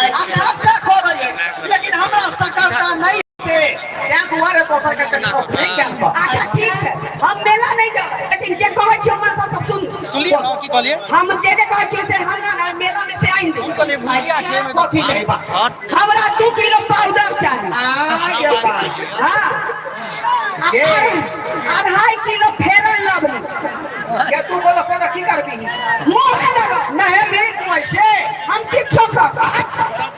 आ खर्चा करै है लेकिन हमरा सकरता नहीं हेतै, तें दुआरे दोसर के ककरो नहि कयल कर। अच्छा ठीक छै, हम मेला नहीं जाबै, लेकिन जे कहै छियै मनसा सब सुन। सुनलियै ने की कहलियै? हम जे जे कहै छियै से हमरा ने मेला में से आनि दे। कहलियै भुजिया छै ओहिमे। कथी चाही बा? हमरा 2 किलो पाउडर चाही। आ गे बा। हाँ। के? 2.5 किलो फेरन लवली। के तू बोलो कोना की करबी? मुँह में लगा। नहीं भी तू ऐसे। हम किछो कर।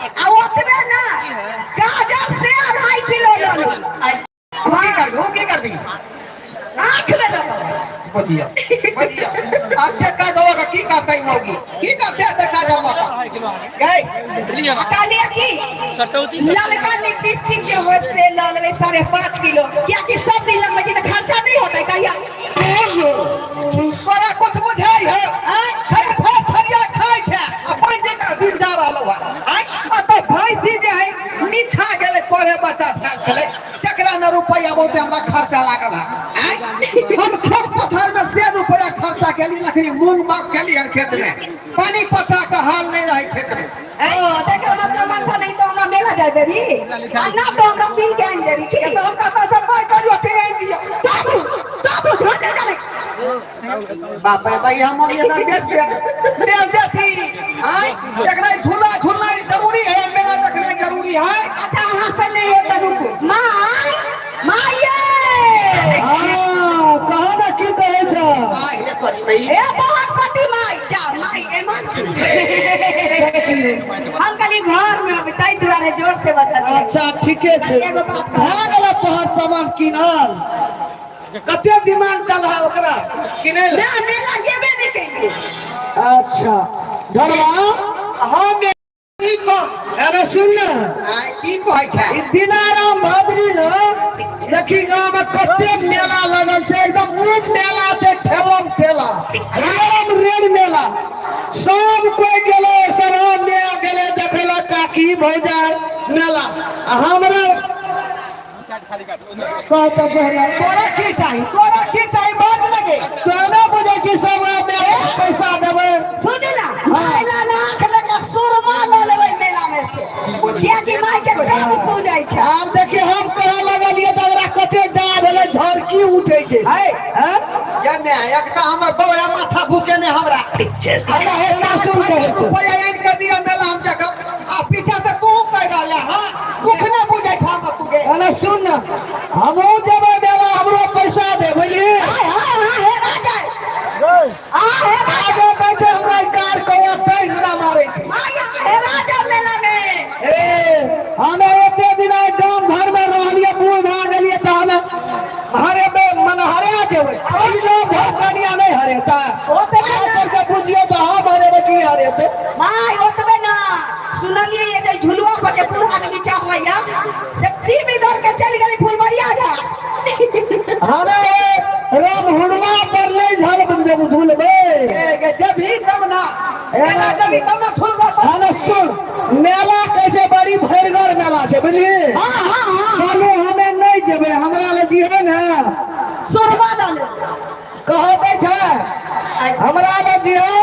आ ओतबे ना, गाजर से 2.5 किलो लऽ लो। तू की करबी? तू की करबी? आँख में लगा। बजिया बजिया आते का दवा का की करतै मौगी? की करतै ते का दवा का? गई। बुझलियै ने? कहलियै की कटौती ललका लिपस्टिक जे होय से लऽ लेबै 5.5 किलो, कियाकि सब दिन लगबै छी तऽ खर्चा नहि होतै कहिया। तोरा कुछ बुझाइ है? आँय? खाली भर थरिया खाइ छै आ पानि जेकरा दिन जा रहलौ है। आँय? आ तऽ भैंसी जे है नीछा गेलै, पढ़े बच्चा भेल छलै, तकरा न रुपैआ बहुते हमरा खर्चा लागल है। आँय? हम खेत पथार में से रुपैआ खर्चा केली, लखनी मूंग बाग केली हन खेत में, पानी पटा के हाल नहीं रहे खेत में। ओ, तकर मतलब मनसा नहीं तो हमरा मेला जाय देबी आ ना तो हमरा पीन के आनि देबी की? तो हम कहता सब पाई करियो ते आनि दियो। तब तब झोटे जाने। बाप रे भाई, हम ये ना बेच दे बेच देती। आय देखना झूला झूलना जरूरी है, मेला देखना जरूरी है। अच्छा अहाँ से नहीं होता, रुकू। माय माये। हाँ, कहा ना की कहै छ? आय हे करी भाई। ए बहुत पति माय जा माय एमान छी। हम कनी घर में होबे ताहि दुआरे जोर से बजल। अच्छा ठीके छै। एगो बात कहब। भए गेल तोहर सामान किनल? कते डिमांड चल है ओकरा किनै लए? ना मेला गेबे नहीं केलिए। अच्छा ढोलवा। हाँ, मे की कह? अरे सुन ना। आय की कहै छै? ई दिनाराम भादरी न देखी गाँव में कते मेला लगल छै, एकदम ऊप मेला छै, ठेलम ठेला राम रेण मेला, सब कोई गेलै, सब मेला गेलै देखै लए, काकी भौजाई मेला। आ हमरा कहता पहले तोरा की चाही? तोरा की चाही बात लगे? तोरा बुझै छी सब मेला पैसा देबै। सुन ना, मेला ना आँख में के सुरमा लऽ लेबै मेला में से, कियाकि माय के कम सूझै छै। आब देखिए हम कहऽ लगलियै तऽ ओकरा कते डाह भेलै, झरकी उठै छै। है हैं? गे my, एक तऽ हमर बौआ माथा भूके ने हमरा। हमरा एना सुन कहै छै। रुपैआ आनि के दिअ मेला हम देखब, आ पीछा से तू कहि रहल है, हाँ दुख नहि बुझै छ हमर तू गे। एना सुन ना, हमहूँ जेबै मेला, हमरो पैसा दे, बुझली? हाय हाय हाय हेरा जाय। आ हेरा जाय। आगे कहै छै हमरा ई कार कौआ तैं हमरा मारै छै। हाय हेरा जाय मेला में। ए हमे एते दिन आइ गाम घर में रहलियै, बूढ़ भए गेलियै, तऽ हमे हरेबै मने हरा जेबै। ई लोग भऽ कनिया नहि हरेतै। ओतबे ना। अहाँ सबके बुझियौ तऽ हम हरेबै की हरेतै? माय ओतबे ना, सुनलियै ये जे झुलुआ पर जे बूढ़ आदमी चढ़ैया से टीवी दौड़ के चलि गेलै फुलबरिया घाट। हमे राम हुड़ला पर नहीं झल झूलबै। ए गे जबही तब ना, मेला जबही तब ना झुलबा पर। हमे सुन, मेला कैसे बड़ी भरिगर मेला छै, बुझलियै? हाँ हाँ हाँ। कहलहुँ हमे नहीं जेबै, हमरा लग दिहे ने सुरमा लऽ ले। कहते छै हमरा लग दिहे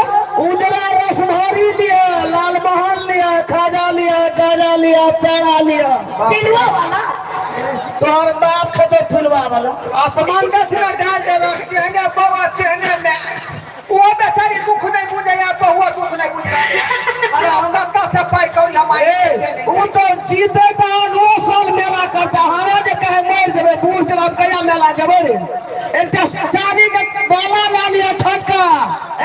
उजला रसभरी लिअ, लालमोहन लिअ, खाजा लिअ, गाजा लिअ, पेड़ा लिअ। पिलुआ वाला। तोहर बाप खेतै फुलवा वाला। आसमान का सिरा डाल देलक, तेहने बौआ तेहने my. ओ बेचारी दुख नहीं बुझैया, बहुआ दुख नहीं बुझैया। अरे हम कतऽ से पाइ कौड़ी हम आइ ए, उ तो जीते तऽ अगलो साल मेला करता। हमे जे कहे मरि जेबै बूढ़ चल, हम कहिया मेला जेबै रे? एकटा चानी के बाला ला लिअ ठक्का,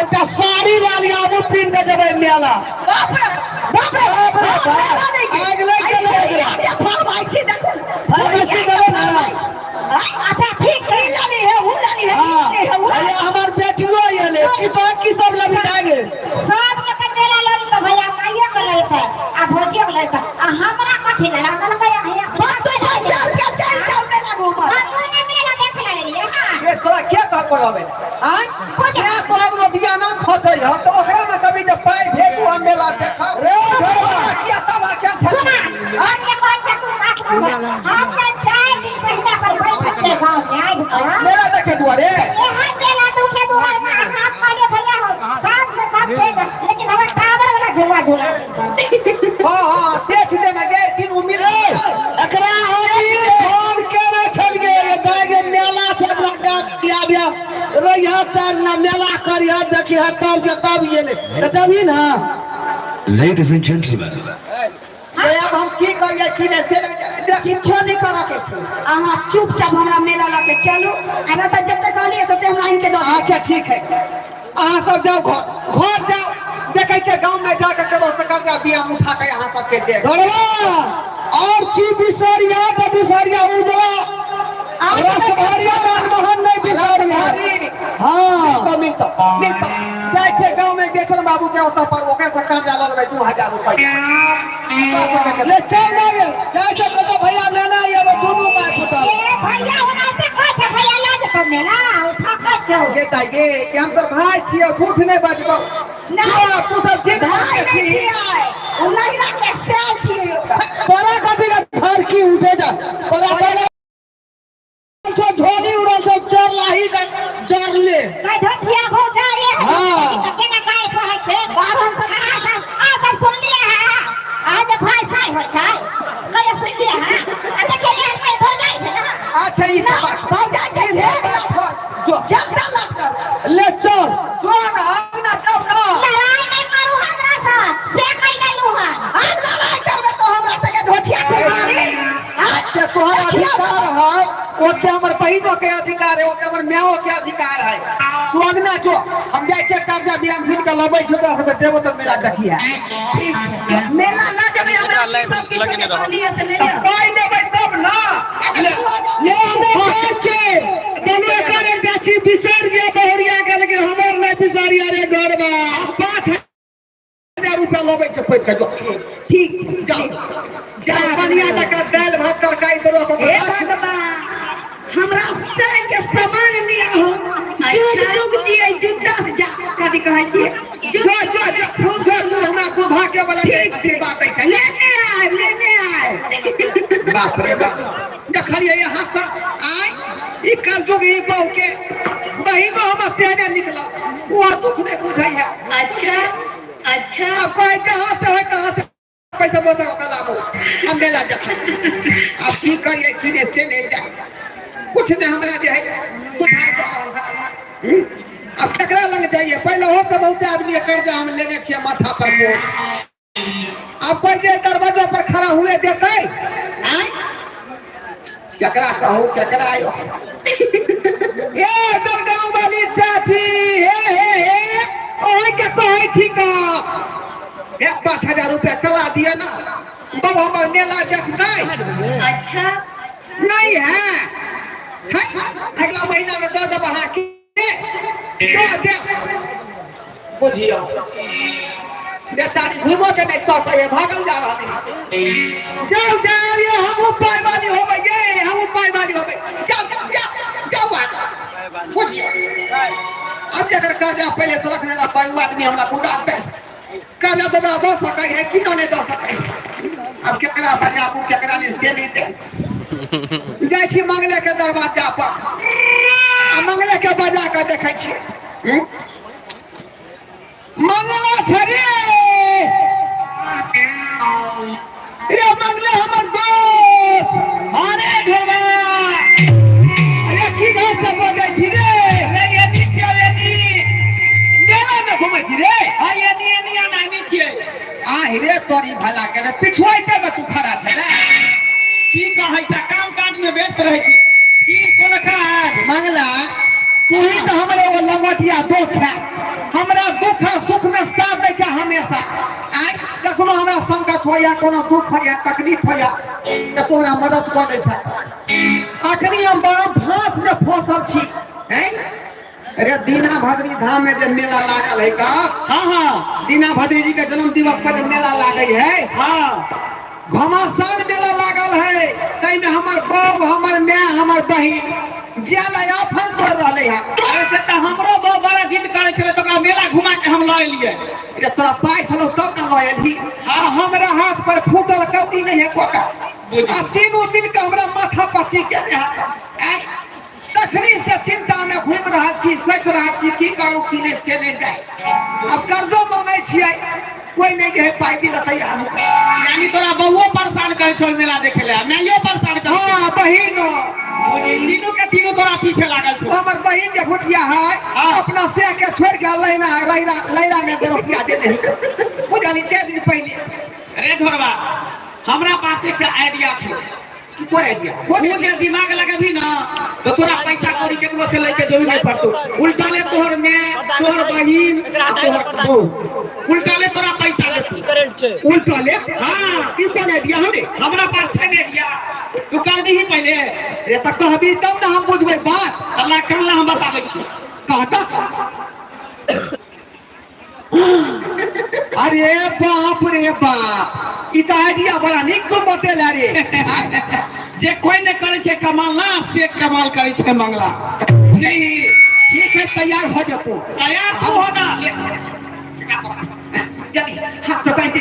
एकटा साड़ी ला लिअ, हमहूँ पीन के जेबै मेला। बाप रे बाप रे, बाप रे बाप। मेला नहीं के। आगि लागि गेलै एकरा। फरमाइशी देखो। फरमाइशी देबै ने। अच्छा ठीक छै, ई लाली है, ऊ लाली है, ई लाली है, ऊ लाली भैया हमर बेटियो एलै, की बाकी सब लग जा गेल। सब के तऽ मेला लगी तऽ भैया माइयो के लैते आ भौजियो के लैते, आ हमरा कथी लए? हमरा कहलकै हैया बाप तू बच्चा के चलि जाउ मेला घूमऽ। हमहूँ ने मेला देख लेलियै। हाँ ये तोरा के कहलको रहबै? आँय से तोहर नदिया ना खसै हँ तऽ ओकरा ने कभी जे पाइ भेजू हम मेला देखब। रे ढोलवा। किया तब क्या छै? सुना, हम जे कहै छियै तू बात बुझ। हम तऽ 4 दिन से हिनका पर बैठल छियै गाँव में आबि कऽ। मेला देखे दुआरे? एहन मेला दुखे दुआर में अहाँ कहलियै भैया हो, साँझ से सब छै, लेकिन हमरा टावर वाला झुलवा झुला। हाँ हाँ। है तब जे तब गेलै तऽ देबही ने। Ladies and gentlemen, ये अब हम की करिए की नहीं से नहीं। किछो नहि करऽ के छै, अहाँ चुपचाप हमरा मेला लऽ के चलू, आ नहि तऽ जते कहलियै तते हमरा आनि के दऽ दिअ। अच्छा ठीक है, अहाँ सब जाओ घर घर जाओ, देखै छियै गाँव में जाके केकरो से कर्जा बिया उठा के अहाँ सबके देब। घरवा और चीज बिसरिया तऽ बिसरिया उजला रसभरिया राजमोहन नहीं बिसरिया। हाँ मिलतो मिलतो मिलतो, जाइ छै गाँव में बेचन बाबू के ओतऽ पर ओकरे से कर्जा लऽ लेबै 2000 रुपैआ। ले चल ना रे, जाइ छै कतौ भैया लेना आबै दुनू माय पुतल। ए भैया, ओनाहिते कहै छै भैया लऽ जेतौ मेला, ओ ठकै छौ। गे दाइ गे, के हम सब भाय छियै, झूठ नहि बजबौ। नहि। तू सब जिद भाय नहि छियै, ओ नहिरा के साल छियै ओकर। तोरा कथी के झरकी उठे जा, तोरा तोरा छौ झोली उड़ल छौ चरलाही के जरले। कहि धोछिया भौ जाइए। हाँ। केना गारि पढ़ै छै बारह सए। अहाँ सब सुनलियै हँ? अहाँ जे भाय साइ होइ छै कहियो सुनलियै हँ? आ देखियै एहन कोइ भऽ जाइ छै ने। अच्छा ई सब बात। भौजाई के ढेर लटकल, झगड़ा लटकल। ले चल जो ना अंगना जाओ ना। लड़ाइ नहि करू हमरा सँ, से कहि देलहुँ हँ। आ लड़ाई करबै तो हमरा सके धोछिया कुमारी। जे तोहर अधिकार है ओते हमर बहिनो के अधिकार है, ओते हमर मायो के अधिकार है। तू अंगना जो, हम जाइ छियै कर्जा बियाह घुमि के लबै छियै तोरा सबके देबो तऽ मेला देखिहे। ठीक छै, मेला लऽ जेबै हमरा एकरा की सब किछु लगेने जे रहब। कहलियै से नहि तऽ लेब। पाइ लेबै तब ना। ले हमे कहै छै दोनो एकर एकटा चीज बिसरि गेल बहुरिया के, लेकिन हमर नहि बिसरिया रे घरवा। 5000 रुपया लबै छै पैठ के जो। ठीक छै। जाओ जाओ, बढ़िया जकाँ दालि भात तरकारी देलक ओकर। हे भगवान, हमरा सह के समान दिया हो, जुग जुग जिए जुद्दा से जा कथी कहै छियै जो जुग जो जो जो तू हमरा दुर्भाग्य वाला ठीक छै। आशीर्वाद दै छै। लेने आय, लेने आय। बाप रे बाप, देखलियै यहाँ से आय ई कलयुग ई बहु के बहिनो हमर तेहने निकलल, ओ दुख नहि बुझै है। अच्छा अच्छा। अब कहै जहाँ से है कहाँ से पैसा बोता ओकरा लाबो, हम मेला देखै। अब की करियै की नहि से नहि जाय, कुछ नहि हमरा जे है सुधार दऽ रहल है। अब केकरा लग जाइए? पहिले हो से बहुते आदमी के कर्जा हम लेने छियै माथा पर बोझ। अब कोई जे दरवाजा पर खड़ा हुए देतै? आँय, केकरा कहू केकरा आयो? ए दरगाह वाली चाची, हे हे हे, ओहि के कहै छी का एक 5000 रुपया चला दिया ना बहु हमर मेला देखतै। अच्छा। नहीं है, है अगला महीना में दऽ देब अहाँके, दऽ देब। बुझियौ बेचारी घुमो के नहीं तकै है, भागल जा रहल है। जाओ जाओ ये हमहूँ पाइ वाली होबै, ये हमहूँ पाइ वाली होबै। जाओ जाओ जाओ जाओ बाहर। बुझियौ अब जकर कर्जा पहिले से रखने रहतै ओ आदमी हमरा बुझाते कर्जा तऽ दऽ सकै है कि नहि दऽ सकै है। अब केकरा बजाबू केकरा नहीं से नहीं जाय। जाइ छी मंगले के दरवाजा पर आ मंगले के बजा के देखै छी। मंगला छै रे, रे मंगले हमर दोस्त। अरे ढोबा अरे की घर से बजै छी रे? रे एनी छियै एनी। मेला में घुमै छी रे? हाँ एनी एनी आना एनी छियै। आहि रे तोरी भला के रे, पिछुआइते में तू खड़ा छै रे। की कहै छै, काम काज में व्यस्त रहै छी। की कोनो काज? मंगला तू ही तऽ हमरे ओ लंगोटिया दोस्त है, हमरा दुख आ सुख में साथ दै छै हमेशा। आइ कखनो हमरा संकट होइया, कोनो दुख होइया, तकलीफ होइया तऽ तू हमरा मदद कऽ दै छै। अखनी हम बड़ा फांस में फंसल छी। हैं रे दीना भद्री धाम में जे मेला लागल है का? हाँ हाँ। दीना भद्री जी के जन्म दिवस पर जे मेला लागै है। हाँ। घमासान मेला लागल है, ताहिमे हमर बाप हमर माय हमर बहिन जेल आफन कर रहले है। अरे से तऽ हमरो बड़ बड़ा जिद करै छलै तऽ ओकरा मेला घुमा के हम लऽ एलियै। रे तोरा पाइ छलौ तब ने लऽ एलही, आ हमरा हाथ पर फूटल कौड़ी नहीं है कोटा, आ तीनू मिल के हमरा माथा पची के है। तखनी से चिंता में घूमि रहल छी, सोचि रहल छी की करू की नहीं से नहीं जाय। अब कर्जो मांगै छियै, कोई नहीं जे है पाइ दिला तैयार हो। यानी तोरा बहुओ परेशान करै छौ मेला देखे ले, माइयो परेशान करै छौ। हाँ बहिनो तीनू के तीनू तोरा पीछे लागल छौ। हमर बहिन जे भुटिया है अपना से के छोड़ के लैना लैरा लैरा में बेरसिया देने बुझली 4 दिन पहले। रे ढोरबा, हमरा पास एकटा आइडिया छै। की करे आइडिया? तू जे दिमाग लगबही ना तो तोरा पैसा कौड़ी केकरो से लेके जरूर नहीं पड़तो। उल्टा ले तोहर मैं, तोहर बहिन आ तोहर बहू, उल्टा ले तोरा पैसा देतो। उल्टा ले? हाँ। ई कोन आइडिया हो रे? हमरा पास छै ने आइडिया, तू कर दीही पहिले। रे, तऽ कहबी तब ने हम बुझबै बात। अल्लाह करला, हम बताबै छी। कहता। अरे बाप रे बाप, ई तऽ आइडिया बड़ा नीक तू बतेला रे। जे कोई नहि करै छै कमाल ना, से कमाल करै छै मंगला जी। ठीक है, तैयार हो जेतू। तैयार तू हो ना ले। जल्दी हाथ तो बांध दे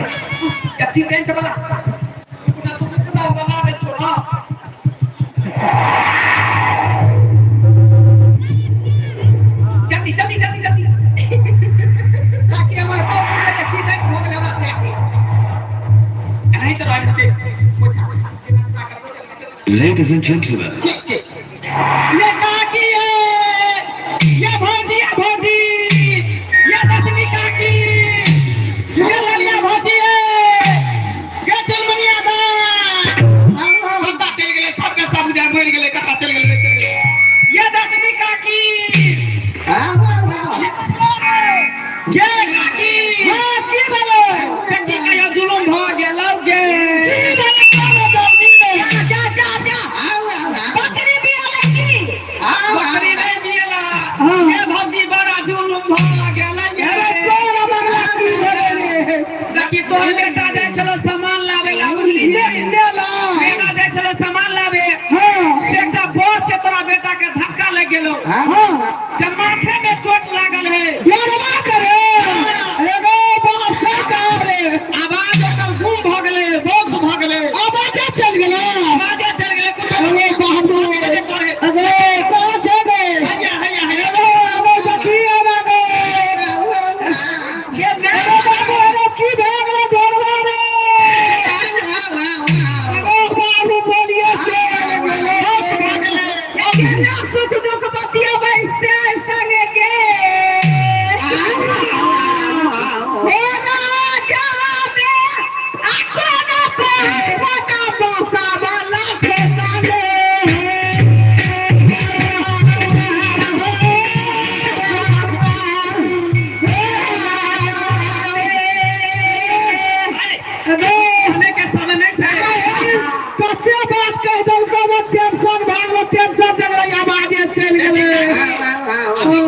एक्सीडेंट वाला। तू पूरा बना दे छो ना। जल्दी जल्दी जल्दी जल्दी, ताकि हमर बाप के एक्सीडेंट हो गेल हमरा से। नहीं तो राज होते। Ladies and gentlemen, ठीक ठीक। ये काकी है, ये भौजी, ये भौजी, ये दसनी काकी, ये ललिया भौजी है, ये चुनमुनिया दा कत्ता चलि गेलै? सबके सब जा मरि गेलै। कत्ता चलि गेलै? चलि गेलै। ये दसनी काकी, ये काकी। हाँ, की भेलै? देखी, कहियो जुलुम भऽ गेलौ गे। जा जा जा जा, बकरी भी आलै की? बकरी नहि बियला। ये भौजी, बड़ा जुलुम भऽ गेलै गे। अरे कोन बंगला, की भेलै रे? देखी, तोहर बेटा जाइ छलो सामान लाबे ला, बुझली? मेला। मेला जाइ छलो सामान लाबे। हाँ। से एकटा बस से तोरा बेटा के धक्का लागि गेलो। जे माथे में चोट लागल है। बेरवा करे एगो बाप सरकार रे। आवाज ओकर गुम भऽ गेलै, बॉक्स भऽ गेलै। आवाजे चलि गेलै। आवाजे चलि गेलै कुछ। अरे बाबू, अरे कहाँ छै गे? हैया हैया हैया। अरे अरे, देखिए ना गे। ये मैं अरे बाबू, अरे की भए गेलै ढोरबा रे? अरे बाबू, बोलिए, चलि गेलै। केना सुख दुख बतियाबै से संगे गे, हे राजा बे अखन पटा बसावला ठेकाने। अरे हमे के समय नहि छै। कते बात कहि देलको ने, टेंशन भए गेलो, टेंशन जगलै, आवाजे चलि गेलै।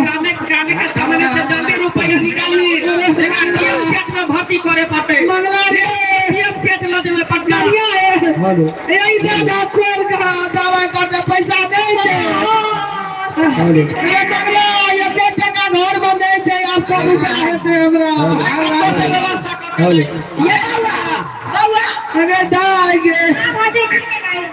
कामे कामे के समय नहि छै, जल्दी रुपैया निकाली, एकरा पीएमसीएच में भर्ती करे पड़तै। मंगला रे। पीएमसीएच लऽ जेबै पटना। बढ़िया है, यही दादा खोल के दवा करते, पैसा नहीं छै। ये मंगला, एको टका घर में नहीं छै, आब कोन रुपया हेतै हमरा? से व्यवस्था कर। ये बउआ, बउआ। अरे दाइ गे।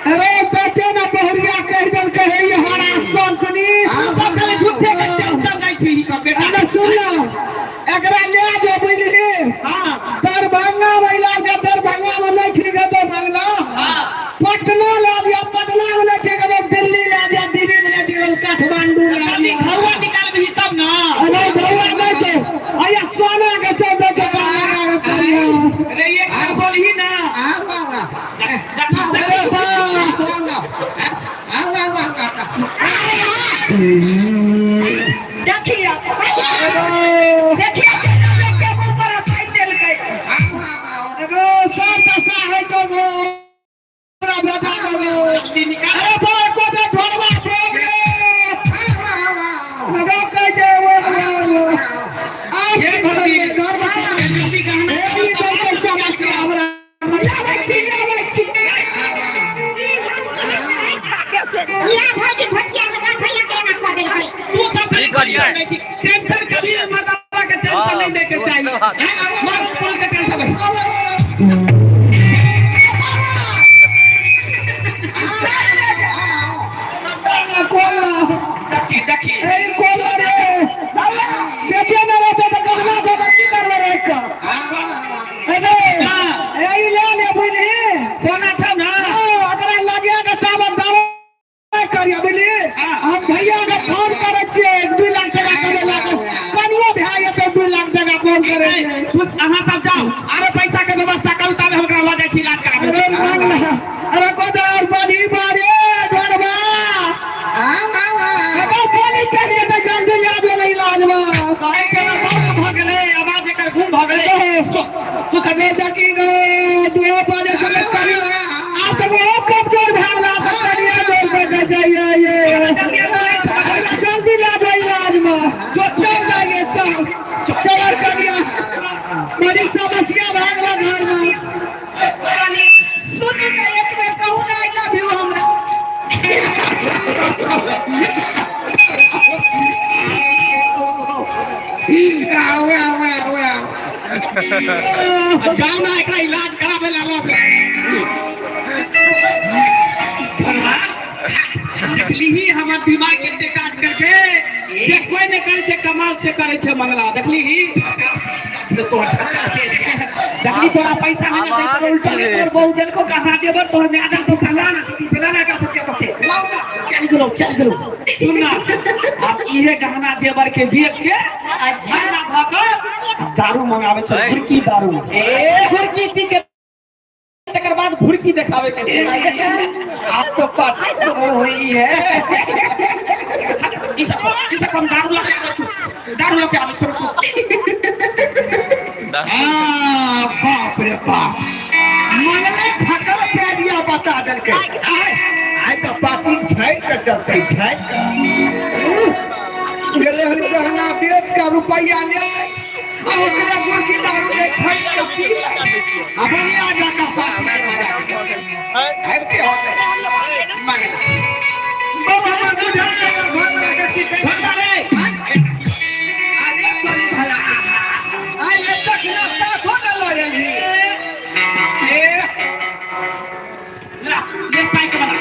अरे पेटे ने बहुरिया कहि देलकै हे, ये हरा शौकनी। तू सब खाली झूठे के टेंशन दै छी ही बेटा। अरे सुन ना, एकरा ले जो, बुझली? हाँ। दरभंगा में इलाज कर, दरभंगा में नहीं ठीक हेतौ मंगला, पटना ला दिया, पटना में नहीं ठीक हेतौ दिल्ली ला दिया, दिल्ली में नहीं ठीक हेतौ काठमांडू ला जल्दी दिया। घरुआ निकालबही तब ना। अरे घरुआ नहीं छै, अया सोना के छै, देखो लगा के करिया। रे, एक बार बोलही ना। अरे वाह। देखिए। एगो देखिए, केना लोक के मुंह पर पाइ देलकै। एगो सब दशा होइ छौ गो हमरा बेटा के गो। जल्दी निकाल। अरे बा, एको बेर ढोलबा बोल रे। एगो कहै छै ओ हमरा आब हे की भौजी, करबै घर में? जल्दी गहना। ई देलकै समस्या हमरा। लाबै छी, लाबै छी। या भौजी, भचिया हमरा भैया के एना कऽ देलकै। तू सब खाली टेंशन दै छी। टेंशन कभी भी मर्दावा के टेंशन नहीं दे के चाहिए, मर्द पुरुष के टेंशन दे। कोला। देखी देखी। ए कोला रे, बेटे न रहते तऽ गहना देबै, की करबै राखि कऽ? अरे ए, ई ले ले, बुझली? सोना छौ ना? हाँ, एकरा लगे के ताबत दवाइ करिया। आ जाओ ना एकरा इलाज कराबे ला लऽ के। घरवा देखलीही हमर दिमाग कते काज करके जे कोई नहि करै छै कमाल से करै छै मंगला देखलीही देखली तोरा पैसा नहि ने दैत उल्टा ने तोर बहु देलको गहना जेबर तोहर माय देलको गहना ना चुकी पेला ना का सबके तो लाओ ना चल गेलो चल गेलो सुन ना आब इहे गहना जेबर के बेच के अच्छा धऽ कऽ दारू मंगाबै छै घुरकी दारू ए घुरकी पी के तकर बाद भुरकी देखावे के छै आब तो पार्टी शुरू हुई है। ई सब हम दारू लके आबै छु, दारू लके आबै छु। आ बाप रे बाप, मंगले झका से आइडिया बता देलकै। आय आय तऽ पार्टी झाड़ि कऽ चलतै, झाड़ि कऽ गेलै हन। गहना बेच कऽ रुपैआ लेतै आ ओकरे गुड़की दारू के खरीद कऽ पीतै आ बढ़िया जकाँ पार्टी के मजा आबिते होतै। मंगला बाबा हमर बुझल छै, हमरा घर के सीखै। भगवा रे। अरे तोरी भला के आइ एतक नाश्ता खो न लऽ एलही ए। ला ले पाई के बना,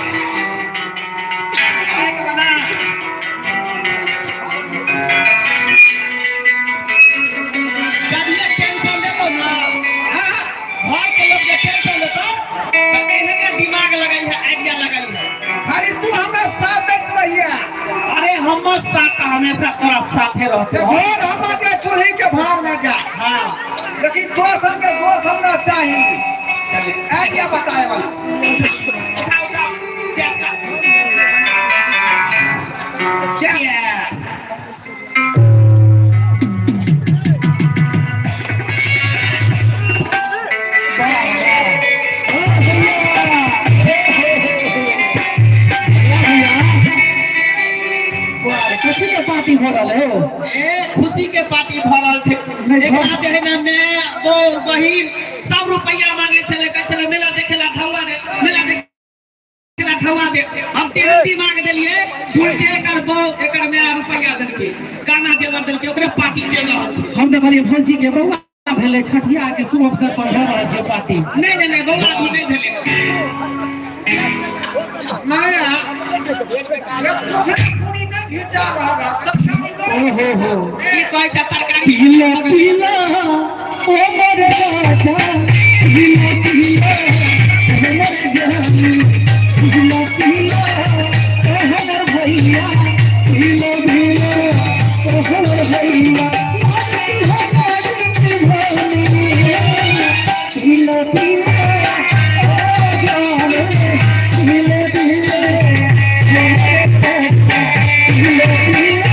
पाई के बना। जब ये टेंशन लेतो ना, हाँ, घर के लोग जे टेंशन लेतो तऽ एहने दिमाग लगै है, आइडिया लगै है। खाली तू हमरा साथ दैत रहिया। अरे हमर साथ हमेशा तोरा साथे रहते। ते घर हमर के चूल्ही के भार न जाए। हाँ। लेकिन तोर सबके दोस्त हमरा चाही। चले। आइडिया बताए वाला। उठाओ उठाओ, चेस का चेस। खुशी के पार्टी हो रहल है। ए खुशी के पार्टी भऽ रहल छै। एकरा जे है ना माय बौ बहिन सब रुपैया मांगे छलै, कहै छलै मेला देखे ला ठौआ दे, मेला देखे ला ठौआ दे। हम तेहन दिमाग देलियै, उल्टे एकर बौ एकर माय रुपैया देलकै, गहना जेवर देलकै, ओकरे पार्टी चलि रहल छै। हम तऽ कहलियै भौजी के बौआ भेलै, छठिया के शुभ अवसर पर भऽ रहल छै पार्टी। नहि नहि नहि, बौआ अभी नहि भेलै। माया ये सुखने पूरी नहीं घिचा रहा है। ओहो हो। की कहै छै तरकारी? पीला पीला ओ मोर राजा, पीला पीला ओ मोर जानी, पीला पीला ओ हमर भैया, पीला पीला ओ हमर भैया, पीला पीला ओ जाने, पीले पीले पीले पीले पीले पीले।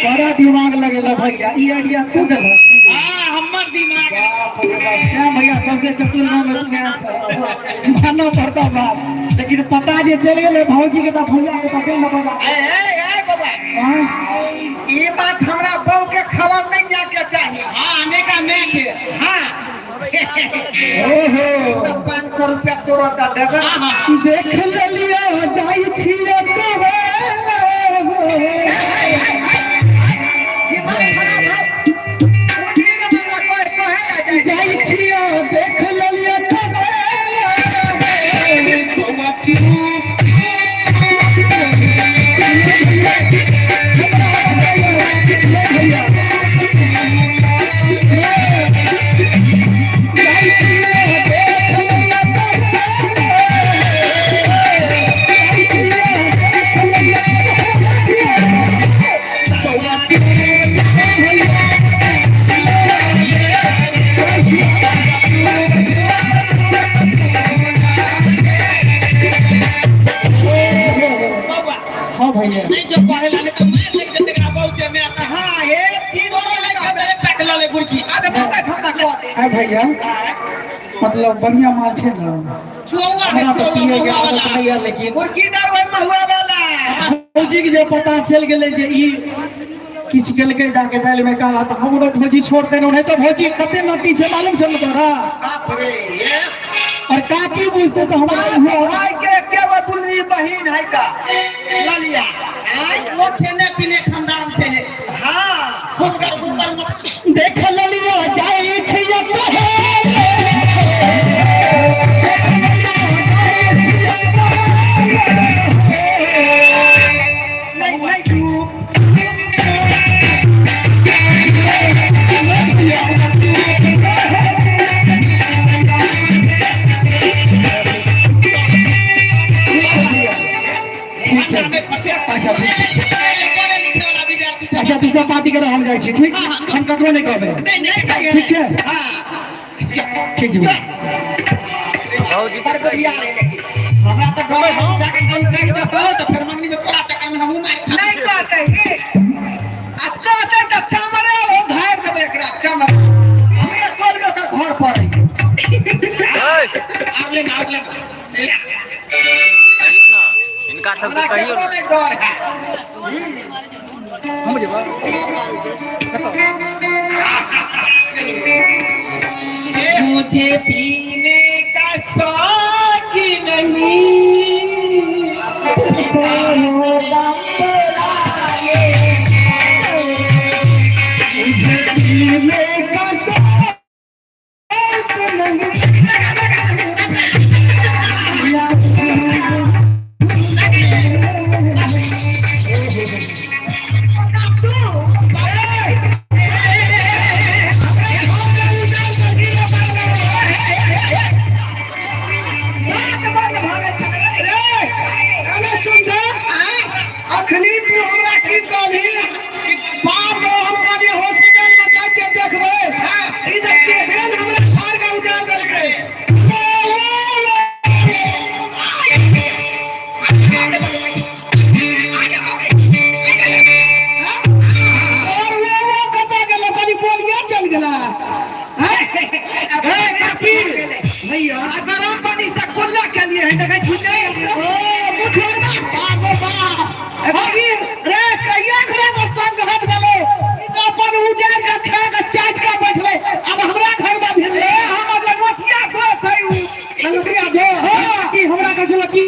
बड़ा दिमाग लगेला भैया, ई आइडिया तू देलह? हाँ, हमर दिमाग। श्याम भैया सबसे चतुर गाँव में तू आयल, मानना पड़ता बात। लेकिन पता जे चलि गेलै भौजी के तऽ भैया के पते न पता। ए ए ए बाबा। हाँ? ई बात हमरा बहू के खबर नहीं जाके चाहिए। हाँ, अनेका मैं के। हाँ। ओहो। तो 500 रुपया तुरंत देबे। हाँ हाँ। देख लेलियो जाइ छियै कबे। दिमाग खराब है बुझी रे, मंगला कोई कहे ला जाइ। जाइ छियै देख लेलियो कबे। बौआ चुप। जाइ छियै देख लेलियो कबे। जाइ छियै देख लेलियो बौआ चुप भैया। बौआ। हाँ भैया। नहीं जो कहेला नहीं तो मैं लेके जेते एकरा बहू से मैं से। हाँ हे तीन तोरो लेके दे पैक ल ले बुरकी। अरे बौआ हमरा कह दे। है भैया, मतलब बढ़िया माल छै ने? छुआ है। हमरा तऽ छुआ पिए के बौआ आदत वाला। नहीं है लेकिन मुर्गी दारू है महुआ वाला। भौजी के जे पता चलि गेलै जे ई किछु केलकै जाके दालि में काला तऽ हमरो भौजी छोड़ देने नहीं तो भौजी कते नटी छै मालूम छल तोरा बाप रे ये और काकी बुझते तो हमरा सात इहो भाई के केवल दुलरी बहिन है का ललिया आय वो खेने पीने खानदान से है हाँ खुद कर देख ललिया जाई छै कहे नहीं नहीं ठीक छै अच्छा ठीक छै अच्छा तू सब पार्टी कर हम जाइ छी ठीक हम ककरो नहि कहबै नहीं कहिए ठीक छै हाँ ठीक छै पर बढ़िया है लेकिन हमरा तऽ डर है जाके कहीं कहि देतौ तऽ फेर मंगनी में तोरा चक्कर में हमहूँ मारि खाएब। नहीं कहते ही आ कहते तऽ चमरे ओ धार देबै एकरा चमरे हमरा टोल में ओकर घर पर है आब ले ना, आब ले ना। कहियो ना हिनका सबके हमरा कहियो केकरो ना नहीं डर है मुझे पीने का शौक नहीं पीने का शौक नहीं नाक बंद भऽ गेल छलै अरे सुन दे अखनी तू हमरा की कहली बाप रे हम कहली हॉस्पिटल में जाइ छियै देखबै ई तऽ केहन हमरा घर के उजाड़ देलकै और वो वो कतऽ गेलै कनी बोलिए चलि गेलै भैया गरम पानी से कुल्ला के लिए है देखै छी ओ मुठोरबा बागो बा अरे रे कहिया खड़ा के संग हट गेलै ई तऽ अपन उजाड़ के खा के चाट के बैठलै अब हमरा घर में भेलै हमर लंगोटिया दोस है उ लंगोटिया दो हां की हमरा कहै छलो की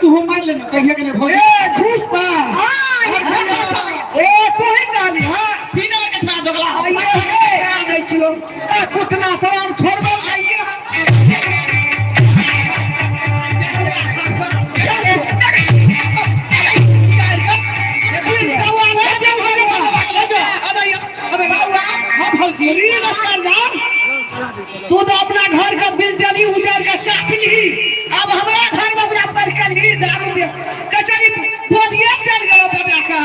तू हम मारि लेना कहिया के नहीं भौजी ए खुश बा हाँ, ये झगड़ा छलै। ए तू ही कहली हां तीन नंबर के छोड़ा दोगला आइए हे दै छियो ए कुटना तोरा हम छोड़बो आइए हाँ भौजी तू तो अपना घर का बिल डली उजाड़ के चाट ली अब हमरा घर में ओकरा पर कल दारू बे कचरी बोलिए चल गेलो बेटा का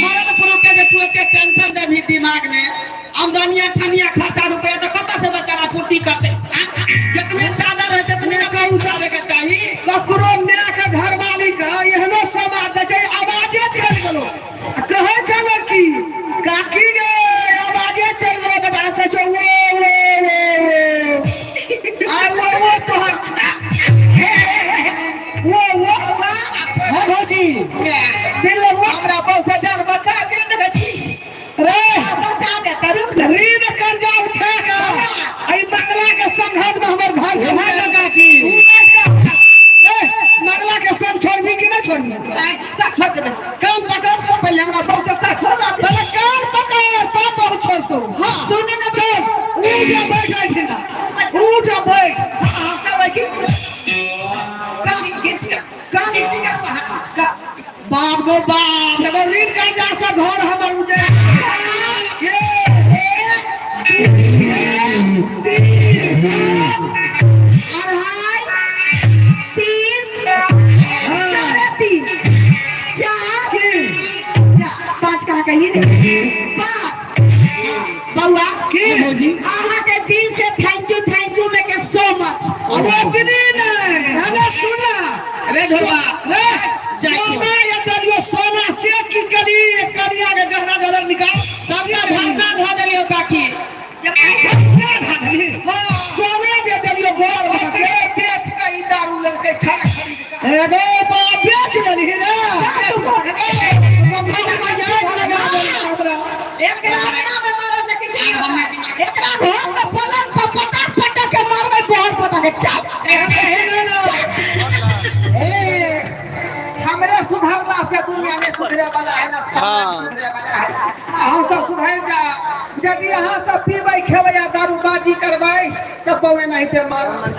मरद पुरुष के जे तू एते टेंशन देबही दिमाग में आमदनिया ठनिया खर्चा रुपया तऽ कतऽ से बेचारा पूर्ति करतै आँ? जितने चादर है तितने ने उठावे के चाही ककरो माय के घरवाली के एहनो समाज दै छै आवाजे चल गेलो कहै छै लड़की काकी गे आवाजे चल गेलो बेटा कहै छै वो वो वो वो आ वो वो तोहर वो वो हाँ भौजी दिल लगवा हमरा बहुत से जान बचा के देखै छी रे बचा देतै, रुक ने। ऋण कर्जा उठा के एहि बंगला के संघत में हमर घर के हाँ काकी ए, बंगला के संग छोड़बी कि नहीं छोड़बी आइ साथ छोड़ देबै काम पकड़ पहले हमरा बहुत से साथ छोड़ दे पहले कान पकड़ तब बहुत छोड़तो हाँ। सुन न चल ऊँच बैठ जाइ छै ना ऊँच बैठ हाँ कहबै की कान बाप गो बाप एगो ऋण कर्जा से घर हमर उजड़ ये अढ़ाई, तीन, साढ़े तीन, चार, चार, पाँच कहाँ कही रे? पाँच। बौआ की भौजी अहाँके दिल से thank you में के सो मच अब ओतनी नहीं हमें सुना रे झोला रे जाइ छी। सोना ये दलियो सोना से की करी करिया के गहना जबर निकाल सबटा धरना धऽ देलियौ काकी सोना जे दलियो गोर भऽ के बेच के ई दारू लेलकै छड़ा खरीद के एगो बाप बेच लेलही रे जा तू घर। घर में जाय चल। ए, हमरे सुधरला से दुनिया में सुधरे वाला है ना, समाज सुधरे वाला है। अहाँ सब सुधर जा। यदि अहाँ सब पीबै खेबै आ दारूबाजी करबै तऽ पौने नहीं ते मारत।